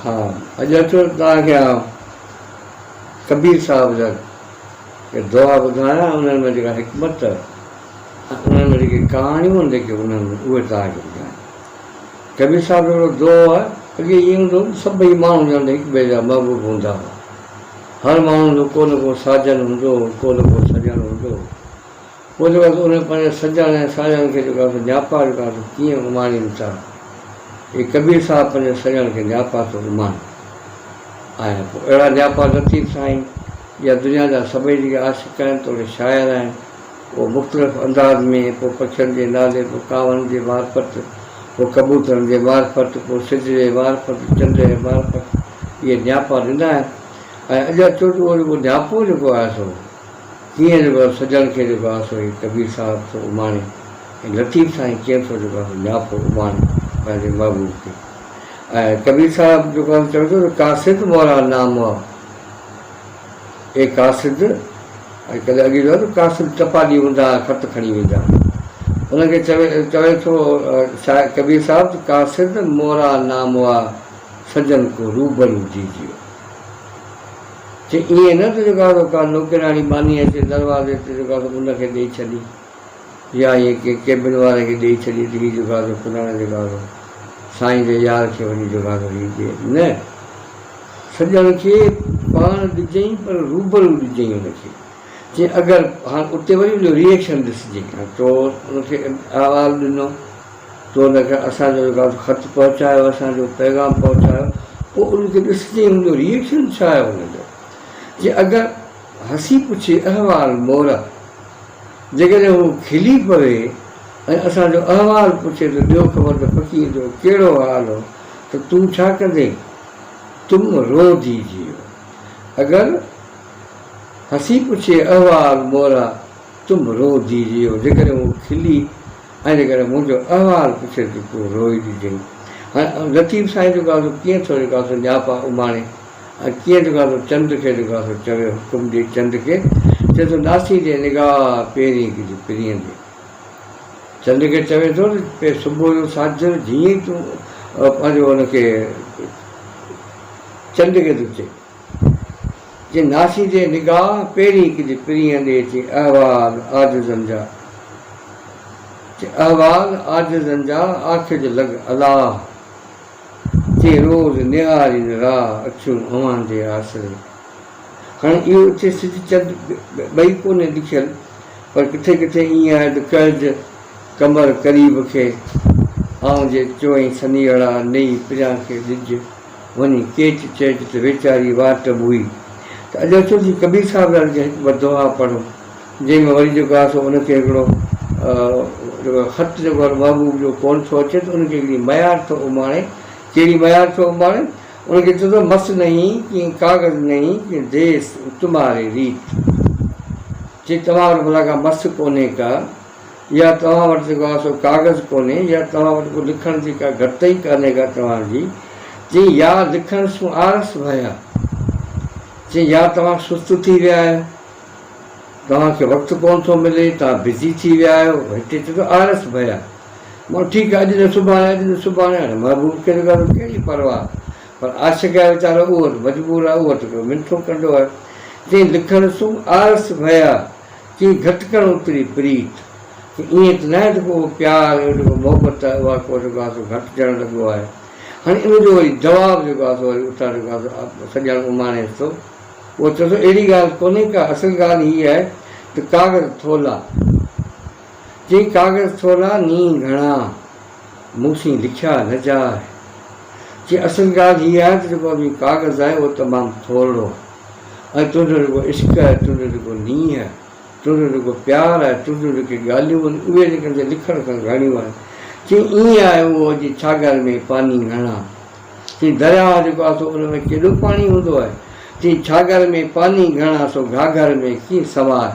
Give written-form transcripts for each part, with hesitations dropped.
ها اڄ اچو ته توهان کي آئون ڪبير صاحب جا ڪي دوها ٻڌايان انهن ۾ جيڪا حڪمت ۽ انهن ۾ جيڪي ڪهاڻيون آهن جيڪي انهن ۾ اهي توهان کي ٻڌايان. ڪبير صاحب جو هڪڙو دوهو آهي اڳي ائين هوندو هو ته سڀئي ماڻهو ڄڻ ته هڪ ٻئي جا محبوب هوندا هئا. هر ماڻهو جو ڪو نه ڪو ساجن هوندو هو ڪو نه ڪو سڄڻ هوندو هو. پوء جيڪو آهي سو انهن پنهنجي سڄڻ ۽ ساڄڻ کي جيڪو آهي سو نياپا جيڪو آهي سو ڪيئن اماڻين ٿا. هي ڪبير صاحب پنهنجي سڄڻ کي نياپا ٿو اماڻي ۽ پوء اهڙا نياپا لطيف سائين يا دنيا جا سڀئي جيڪي عاشق آهن توڙي شاعر آهن اهو مختلف انداز ۾ پوء پکين جي نالي پوء ڪاون جي معرفت پوء ڪبوترن جي معرفت پوء سج جي معرفت چنڊ جي معرفت اهي نياپا ڏيندا آهن ۽ اڄ اچو ته اهو جيڪو نياپو جيڪو آهي سو ڪيئن جيڪو آهي سڄڻ کي جيڪو آهي سو هي ڪبير صاحب ٿو اماڻي ۽ لطيف سائين ڪيئن ٿو جيڪو آهي سو نياپو اماڻي پنهنجي محبوب کي ۽ ڪبير صاحب جيڪو آهي چوي ٿو ته قاصد مورا نامه اي قاصد ۽ ڪڏهن اڳي چيو ته قاصد ٽپا ڏينهن هوندا هئا خط کڻي ويندا هئا ان کي چوي چوي ٿو ڪبير صاحب ته قاصد مورا نامه سجن ڪو روبرو ديجيو چي ائين نه ته جيڪو آهي سو ڪا نوڪرياڻي ٻانهي اچي دروازي تي جيڪو آهي سو ان کي ڏيئي ڇڏي يا ائين ڪنهن ڪيبن واري کي ڏيئي ڇڏي ته هي جيڪو آهي سو فلاڻي جيڪو آهي سو سائين جي يار کي وڃي جيڪو آهي سو هي ڏي نه سڄڻ کي پاڻ ڏجئين پر روبرو ڏجئين ان کي چي اگر هاڻ اتي وري ان جو ريئڪشن ڏسجي هاڻ تو ان کي احوال ڏنو تو ان کي اسان جو جيڪو آهي خط پهچايو اسان جو پيغام پهچايو پوء ان کي ڏسجي ان جو ريئڪشن ڇا آهي ان جو جي اگر هسي پڇي احوال مور جيڪڏهن هو کلي پوي ۽ اسان جو احوال پڇي ته ڏيو خبر ته فقير جو ڪهڙو حال هو ته تون ڇا ڪندين تم رو ديجيو اگر هسي پڇي احوال مورا تم رو ديجيو جيڪڏهن هو کلي ۽ جيڪڏهن منهنجو احوال پڇي ته تون روئي ڏجين. هاڻي لطيف سائين جيڪو آهي سو ڪيئن ٿو جيڪو آهي سو نياپا اماڻي ۽ ڪيئن جيڪو آهي سو چنڊ کي جيڪو آهي سو چوي حڪم ڏي چنڊ کي چئي ٿو ناسي ڏي نگاهه پيرين ڪج پرينء ڏي. چنڊ کي چوي ٿو ته پي صبح جو ساجهر جيئن ئي تون پنهنجو ان کي چنڊ کي ٿو چئي. جي ناسي جي نگاهه پهرين ڪج پرينء ڏي چي احوال عاجزن جا چي احوال عاجزن جا آکج لڳ الله چي روز نهارين راهه اکيون اوهان جي آسري هاڻي اهو اتي سج چنڊ ٻئي ڪونهي لکيل پر ڪٿي ڪٿي ائين آهي ته ڪهج قمر قريب کي آئون جي چوئين سنيهڙا نيئي پريان کي ڏج. وڃي ڪيچ چئج ته ويچاري واٽ ٻوئي ته اڄ اچو ٿي ڪبير صاحب جا جيڪي هڪ ٻه دوها پڙهون جنهن ۾ وري جيڪو آهي سو ان کي هڪڙو جيڪو خط جيڪو آهي محبوب جو ڪونه ٿو اچي ته ان کي هڪڙي ميار ٿو اماڻي ڪهڙي ميار ٿو اماڻي ان کي چئي ٿو مس نهين ڪين ڪاغذ نهين ڪين ديس تمهاري ريت چي توهان وٽ ڀلا ڪا مس ڪونهي ڪا يا توهان وٽ جيڪو آهي سو ڪاغذ ڪونهي يا توهان وٽ ڪو لکڻ جي ڪا گت ئي ڪانهي ڪا توهان جي، چيائين يا لکڻ سون آرس ڀيا، چيائين يا توهان سست ٿي ويا آهيو، توهان کي وقت ڪونه ٿو ملي، توهان بزي ٿي ويا آهيو، هتي چئي ٿو آرس ڀيا، مان ٺيڪ آهي اڄ نه سڀاڻي، اڄ نه سڀاڻي، هاڻي محبوب کي ته ڪهڙي پرواهه، پر عاشق آهي ويچارو اهو ته مجبور آهي، اهو ته پيو منٿون ڪندو آهي، چيائين لکڻ سون آرس ڀيا. ڪي گهٽ ڪرڻ اتري پريت. ڪي ائين ته ناهي ته ڪو پيار ۽ جيڪو محبت آهي اها ڪو جيڪو آهي سو گهٽجڻ لڳو آهي. هاڻي ان جو وري جواب جيڪو آهي سو وري اتان جيڪو آهي سو سڄڻ اماڻيس ٿو. اهو چوي ٿو اهڙي ڳالهه ڪونهي ڪا اصل ڳالهه هيء آهي ته ڪاغذ ٿولا. چيائين ڪاغذ ٿولا نينهن گهڻا مون سين لکيا نه جاء. چيائين اصل ڳالهه هيء آهي ته جيڪو اوهين ڪاغذ آهي اهو تمام ٿورڙو آهي. ۽ تنهنجو جيڪو عشق آهي، تنهنجو جيڪو نينهن آهي، تنهنجو جيڪو پيار آهي، تنهنجون جيڪي ڳالهيون آهن، اهي جيڪڏهن لکڻ کان گهڻيون آهن. چيائين، ائين آهي اهو جي ڇاڳر ۾ پاني گهڻا. چيائين، درياهه جيڪو آهي سو ان ۾ ڪيڏو پاڻي هوندو آهي. چيائين، ڇاڳر ۾ پاني گهڻا سو گهاگهر ۾ ڪيئن سمائي.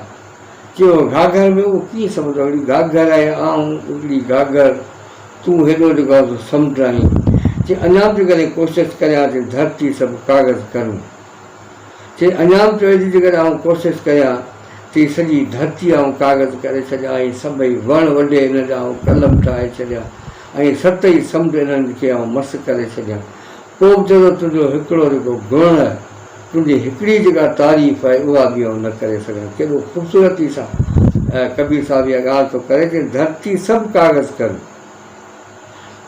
چيائين، اهو گهاگهر ۾ اهو ڪيئن سمندو؟ هڪڙي گهاگهر آهي، آئون هڪڙي گهاگهر، تون هيڏو جيڪو آهي سو سمنڊ آهين. چيائين، اڃا به جيڪڏهن ڪوشش ڪريان ته ڌرتي سڀ ڪاغذ ڪرون. چي اڃا به چوي ٿي جيڪڏهن آئون ڪوشش ڪريان ته هي سڄي ڌرتي آئون ڪاغذ ڪري ڇڏيان ۽ سڀئي وڻ وڍي انهن جا آئون قلم ٺاهي ڇڏيان ۽ ست ئي سمنڊ انهن کي آئون مس ڪري ڇڏيان. پوء به چوندو تنهنجو هڪڙو جيڪو گڻ آهي، تنهنجي هڪڙي جيڪا تعريف آهي اها به آئون نه ڪري سگهان. ڪيڏو خوبصورتي سان ڪبير صاحب اها ڳالهه ٿو ڪري چي ڌرتي سڀ ڪاغذ ڪرون،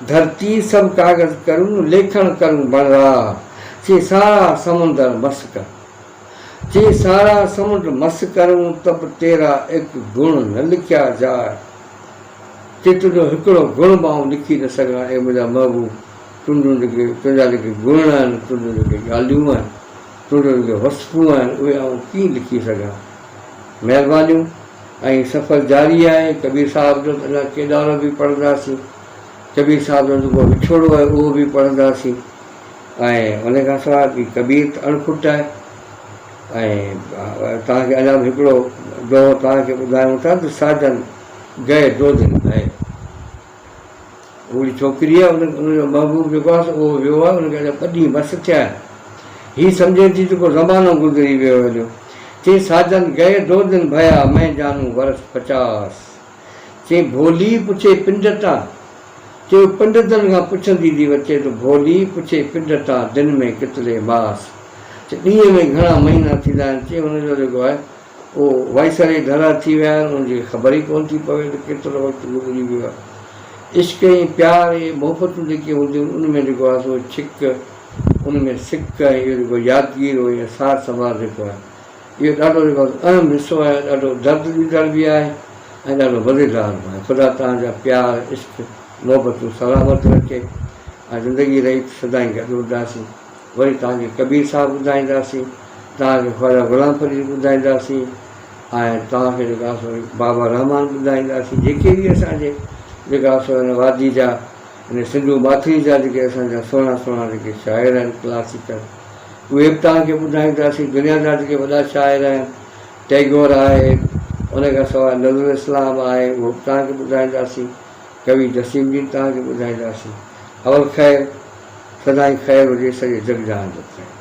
ڌرتي سڀ ڪاغذ ڪرون، ليکڻ ڪرون بڻراهه، چي سارا سمندر مس ڪر. چي سارا سمنڊ مس ڪرون، ته به تيرا ايڪ گڻ نه لکيا جاء. چي تنهنجو هڪڙو گڻ به آئون لکي نه سگهان، اي منهنجا محبوب! تنهنجون جيڪي تنهنجا جيڪي گڻ آهن، تنهنجون جيڪي ڳالهيون آهن، تنهنجون جيڪي وصفون آهن، اهي آئون ڪيئن لکي سگهان؟ مهربانيون ۽ سفر جاري آهي، ڪبير صاحب جو ته اڃا ڪيڏارو به پڙهنداسين، ڪبير صاحب جو جيڪو وڇوڙو آهي اهو به پڙهنداسين ۽ ان کان سواء به ڪبير ته اڻ کٽ آهي ۽ توهان کي اڃا به هڪڙو دوهو توهان کي ٻڌايون ٿا ته ساجن گئي دو دن ڀئي. هڪڙي ڇوڪري آهي ان ان جو محبوب جيڪو آهي سو اهو ويو آهي ان کي اڃا ٻه ڏينهن مس ٿيا آهن. هي سمجهي ٿي ته ڪو زمانو گذري ويو هليو. چي ساجن گئي دو دن ڀيا مين جانون ورس پچاس. چي ڀولي پڇي پنڊ تان. چي هو پنڊتن کان پڇندي ٿي وچي ته ڀولي پڇي پنڊ تان دن ۾ ڪتلي ماس. چي ڏينهن ۾ گهڻا مهينا ٿيندا آهن. چي هن جو جيڪو آهي اهو وائسري ڍرا ٿي ويا آهن، انهن جي خبر ئي ڪونه ٿي پوي ته ڪيترو وقت گذري ويو آهي. عشق ۽ پيار اهي محبتون جيڪي هونديون آهن، ان ۾ جيڪو آهي سو ڇڪ، ان ۾ سڪ ۽ اهو جيڪو يادگيرو يا سار سنڀال جيڪو آهي، اهو ڏاڍو جيڪو آهي سو اهم حصو آهي، ڏاڍو درد ڏيندڙ به آهي ۽ ڏاڍو مزيدار به آهي. خدا توهان جا پيار، عشق، محبتون سلامت رکي ۽ زندگي رهي ته سدائين گڏ هونداسين. وري توهان کي ڪبير صاحب ٻڌائينداسين، توهان کي خواجه غلام فريد ٻڌائينداسين ۽ توهان کي جيڪو آهي سو بابا رحمان ٻڌائينداسين، جيڪي به اسان جي جيڪا آهي سو هن وادي جا هن سنڌو ماٿري جا جيڪي اسان جا سهڻا سهڻا جيڪي شاعر آهن ڪلاسيڪل اهي به توهان کي ٻڌائينداسين، دنيا جا جيڪي وڏا شاعر آهن ٽئگور آهي ان کان سواء نذرالاسلام آهي اهو به توهان کي ٻڌائينداسين، ڪوي جسيم الدين توهان کي ٻڌائينداسين. اول خير. سدائين خير هجي سڄي جڳ جهان جو خير.